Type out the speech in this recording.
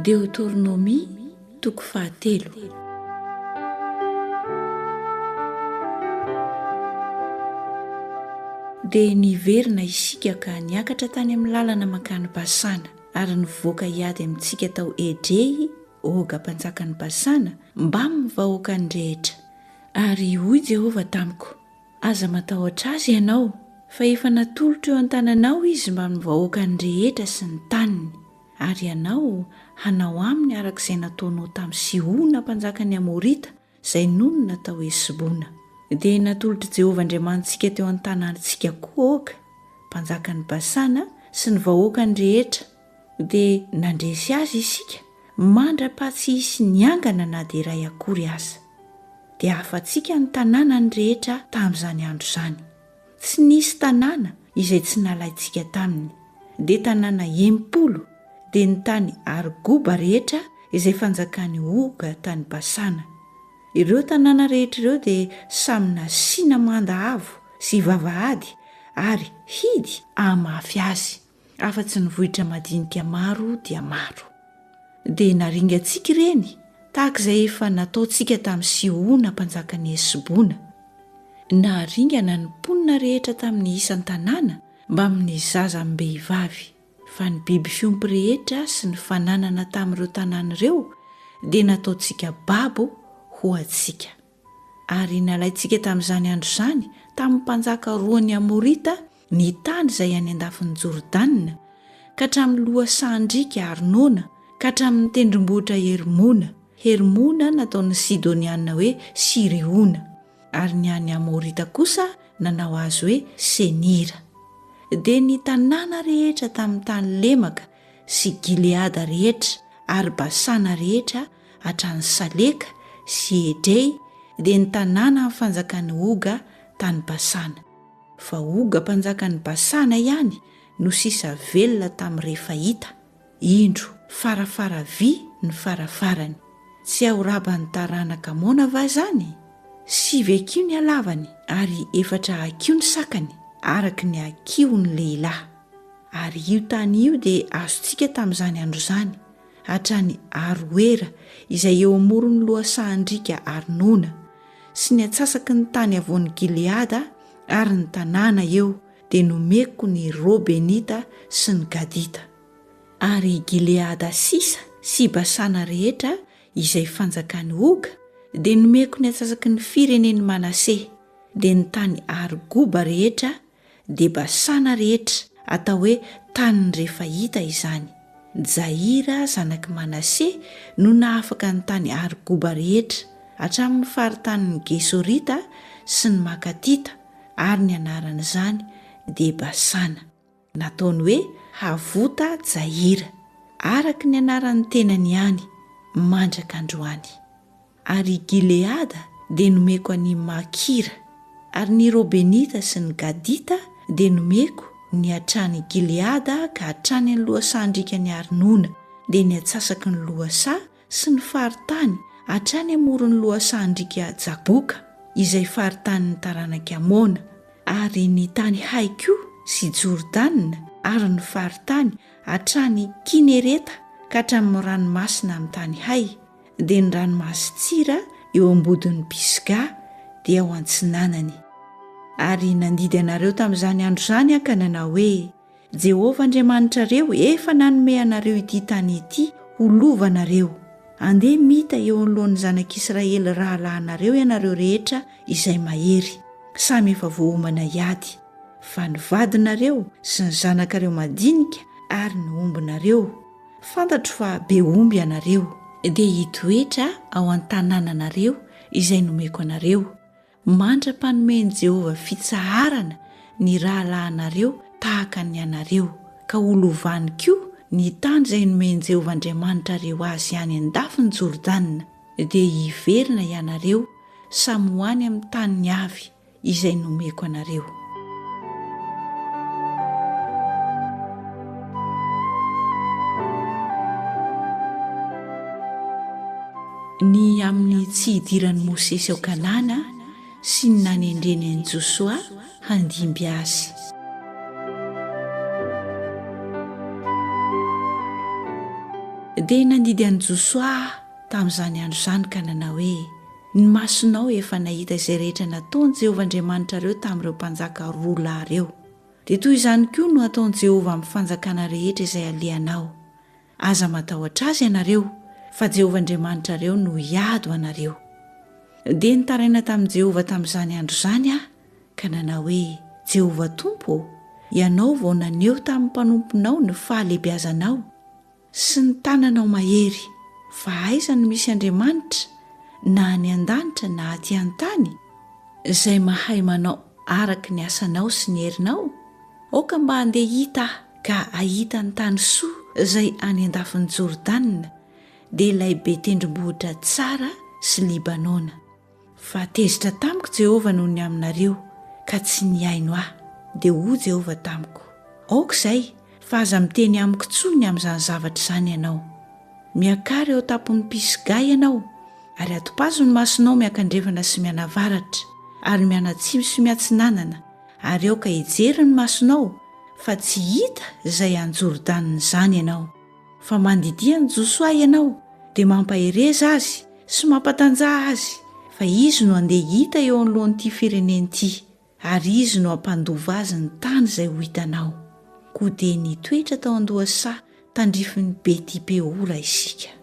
Deotornomia toko fahatelo. Dia niverina isika ka niakatra tany amin'ny lalana mankany Basana, ary nivoaka hiady amintsika tao Edrehy Oga mpanjakan'i Basana mbamin'ny vahoakany rehetra. Ary hoy Jehovah tamiko, Aza matahotra azy ianao, fa efa natolotro eo an-tananao izy mbamin'ny vahoakany rehetra sy ny taniny, ary ianao hanao aminy araka izay nataonao tamin'i Sihona mpanjakan'ny Amorita, izay nonina tao Hesbona. Dia natolotr'i Jehovah Andriamanitsika teo an-tanantsika koa Oga, mpanjakan'i Basana, sy ny vahoakany rehetra, dia nandresy azy isika, mandra-paha-tsy hisy niangana na dia iray akory aza. Dia afa-tsika ny tanànany rehetra tamin'izany andro izany. Tsy nisy tanàna izay tsy nalaintsika taminy, dia tanàna 60, dia ny tany Argoba rehetra izay fanjakan'i Oga tany Basana. Ireo tanàna rehetra ireo dia samy nasiana manda avo sy vavahady ary hidy hahamafy azy, afa-tsy ny vohitra madinika maro dia maro. Dia naringantsika ireny, tahaka izay efa nataontsika tamin'i Sihona mpanjakan'i Hesbona. Naharingana ny mponina rehetra tamin'ny isan-tanàna mbamin'ny zaza amim-behivavy, fa ny biby fiompy rehetra sy ny fananana tamin'ireo tanàna ireo dia nataontsika babo ho antsika. Ary nalaintsika tamin'izany andro izany tamin'ny mpanjaka roan'ny Amorita ny tany izay any an-dafin'i Jordana, ka hatramin'ny lohasahan-driaka Arnona, ka hatramin'ny tendrombohitra Hermona, Hermona nataon'ny Sidoniana hoe Siriona, ary ny an'ny Amorita kosa nanao azy hoe Senira. Dia ny tanàna rehetra tamin'ny tany lemaka sy Gileada rehetra ary Basana rehetra hatrany Saleka sy Edrey, dia ny tanàna amin'ny fanjakan'i Oga tany Basana. Fa Oga mpanjakan'i Basana ihany no sisa velona tamin'ny Refaita, indro, farafara vy ny farafarany. Tsy ao Raban'ny taranaka Amona va izany? Sivy hakiho ny halavany ary efatra hakiho ny sakany, araka ny hakihon'ny lehilahy. Ary io tany io dia azontsika tamin'izany andro izany, hatrany Aroera izay eo amoron'ny lohasahan-driaka Arnona, sy ny antsasaky ny tany havoan'i Gileada ary ny tanàna eo dia nomeko ny Robenita sy ny Gadita. Ary i Gileada sisa sy Basana rehetra izay fanjakan'i Oga dia nomeko ny antsasaky ny firenen'i Manase, dia ny tany Argoba rehetra dia Basana rehetra, atao hoe tanin'ny Refaita izany. Jaira zanak'i Manase no nahafaka ny tany Argoba rehetra, hatramin'ny faritanin'ny Gesorita sy ny Makatita, ary ny anaran'izany dia Basana. Nataony hoe Havota Jaira, araka ny anaran'ny tenany ihany, mandraka androany. Ary i Gileada dia nomeko an'i Makira, ary ny Robenita sy ny Gadita dia nomeko ny hatrany Gileada ka hatrany amin'ny lohasahan-driakan'i Arnona, dia ny antsasaky ny lohasaha sy ny faritany hatrany amoron'ny lohasahan-driaka Jaboka, izay faritanin'ny taranak'i Amona, ary ny tany Hay koa sy Jordana ary ny faritany hatrany Kinereta ka hatramin'ny ranomasina amin'ny tany Hay, dia ny ranomasin-tsira eo am-bodin'i Pisga, dia ao antsinanany. Ary nandidy anareo tamin'izany andro izany aho ka nanao hoe, Jehovah Andriamanitrareo efa nanome anareo ity tany ity ho lovanareo. Andeha mita eo anoloan'ny zanak'Israely rahalahinareo ianareo rehetra izay mahery, samy efa voaomana hiady, fa ny vadinareo sy ny zanakareo madinika ary ny ombinareo, Fantatro fa be omby ianareo, dia hitoetra ao an-tanànanareo izay nomeko anareo, mandra-panomen'i Jehovah fitsaharana ny rahalahinareo tahaka ny anareo, ka holovany koa ny tany izay nomen'i Jehovah Andriamanitrareo azy any an-dafin'i Jordana, dia hiverina ianareo samy ho any amin'ny taniny avy, izay nomeko anareo. Ny amin'ny tsy hidiran'i Mosesy ao Kanana sy ny nanendreny an'i Josoa handimby azy. Dia nandidy an'i Josoa aho tamin'izany andro izany ka nanao hoe, Ny masonao efa nahita izay rehetra nataon'i Jehovah Andriamanitrareo tamin'ireo mpanjaka roa lahy ireo. Dia toy izany koa no hataon'i Jehovah amin'ny fanjakana rehetra izay alehanao. Aza matahotra azy ianareo, fa Jehovah Andriamanitrareo no hiady ho anareo. Dia nitaraina tamin'i Jehovah tamin'izany andro izany aho, ka nanao hoe, Jehovah Tompo ô, Ianao vao naneho tamin'ny mpanomponao ny fahalehibiazanao sy ny tananao mahery, fa aiza no misy Andriamanitra, na any an-danitra na aty an-tany, izay mahay manao araka ny asanao sy ny herinao? Aoka mba handeha hita aho ka hahita ny tany soa izay any an-dafin'i Jordana, dia ilay be tendrombohitra tsara sy Libanona. Fa tezitra tamiko Jehovah noho ny aminareo, ka tsy nihaino ahy. Dia hoy Jehovah tamiko, Aoka izay, fa aza miteny amiko intsony ny amin'izany zavatra izany ianao. Miakara eo an-tampon'i Pisga ianao, ary atopazo ny masonao miankandrefana sy mianavaratra, ary mianatsimo sy miatsinanana, ary aoka hijery ny masonao, fa tsy hita izay any Jordana izany ianao. Fa mandidia an'i Josoa ianao, dia mampahereza azy sy mampatanjaha azy, fa izy no handeha hita eo anoloan'ity firenena ity, ary izy no hampandova azy ny tany izay ho hitanao. Koa dia nitoetra tao an-dohasaha tandrifin'i Beti-peora isika.